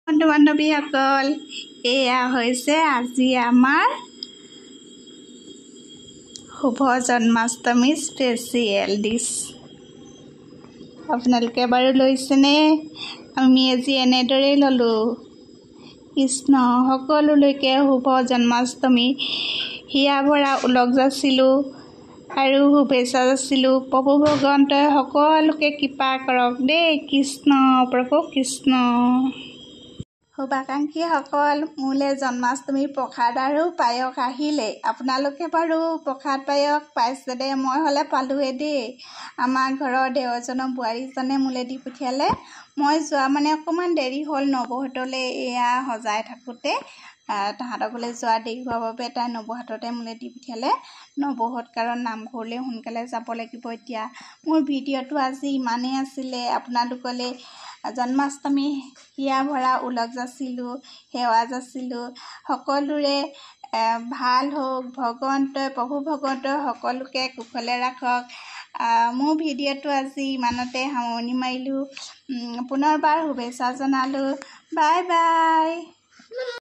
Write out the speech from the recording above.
বন্ধু বান্ধৱীসকল, এয়া হৈছে আজি আমাৰ শুভ জন্মাষ্টমী স্পেচিয়েল ডিছ। আপোনালোকে বাৰু লৈছেনে? আমি আজি এনেদৰেই ল'লোঁ। কৃষ্ণ, সকলোলৈকে শুভ জন্মাষ্টমী হিয়া ভৰা ওলগ যাচিলোঁ আৰু শুভেচ্ছা যাচিলোঁ। প্ৰভু ভগৱন্তই সকলোকে কৃপা কৰক দেই। কৃষ্ণ প্ৰভু কৃষ্ণ। শুভাকাংক্ষীসকল, মোলৈ জন্মাষ্টমীৰ প্ৰসাদ আৰু পায়স আহিলেই। আপোনালোকে বাৰু প্ৰসাদ পায়স পাইছে দেই? মই হ'লে পালোঁৱেই দেই। আমাৰ ঘৰৰ দেওৰজনৰ বোৱাৰীজনে মোলৈ দি পঠিয়ালে। মই যোৱা মানে অকণমান দেৰি হ'ল নবৌহঁতলৈ, এয়া সজাই থাকোঁতে তাহাঁতৰ ঘৰলৈ যোৱা দেৰি হোৱাৰ বাবে তাই নবৌ হাততে মোলৈ দি পঠিয়ালে নবৌহঁত, কাৰণ নামঘৰলৈ সোনকালে যাব লাগিব। এতিয়া মোৰ ভিডিঅ'টো আজি ইমানেই আছিলে। আপোনালোকলৈ জন্মাষ্টমী হিয়া ভৰা ওলগ যাচিলোঁ, সেৱা যাচিলোঁ। সকলোৰে ভাল হওক, ভগৱন্তই, প্ৰভু ভগৱন্তই সকলোকে কুশলে ৰাখক। মোৰ ভিডিঅ'টো আজি ইমানতে সামৰণি মাৰিলোঁ। পুনৰবাৰ শুভেচ্ছা জনালোঁ। Bye bye.